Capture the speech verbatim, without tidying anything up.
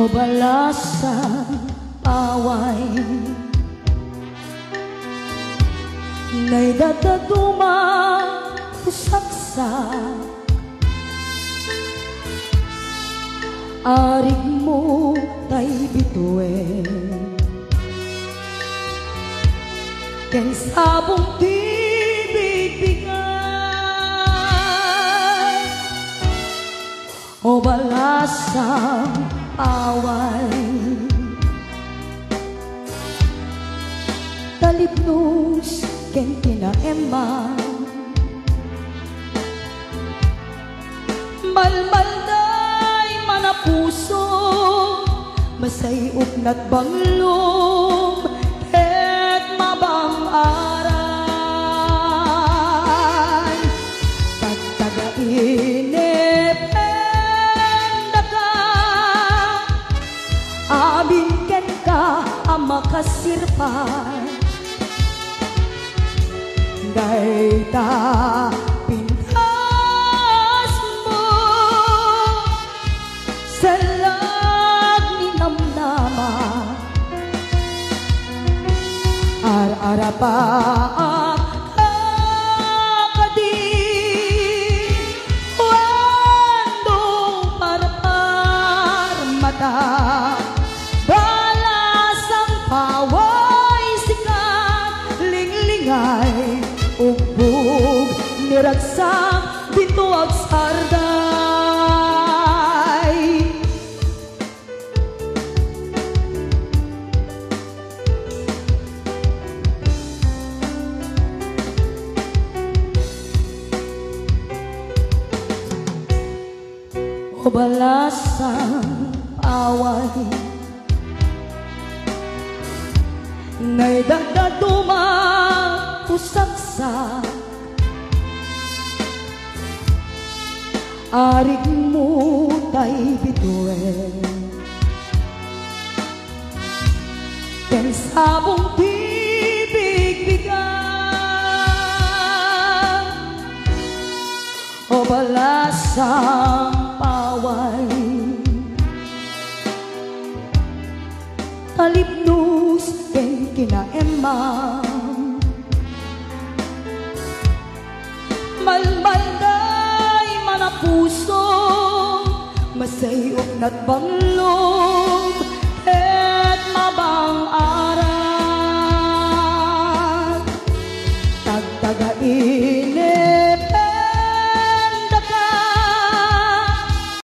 O balasang paway, naidadaduma pusaksa, arigmo tay bituen ken sabong ti bigbigan. O balasang paway, talipnos ken kinaemma, malmalday manapuso, masay-upnat banglom ket mabang-aran. Tagtagainep ken daka, amin kenka a makasirpan. Dayta pintasmo, sellag ni namnama. Ar-arapaak kadi wenno parparmata. Balasang paway, sikat linglingay, ugbog ni ragsak, bintuag sarday. O balasang paway, naidadaduma pusaksa, arigmo tay bituen ken sabong ti bigbigan. O balasang paway, talipnos ken kinaemmam, malmalday manapuso, masay-upnat banglom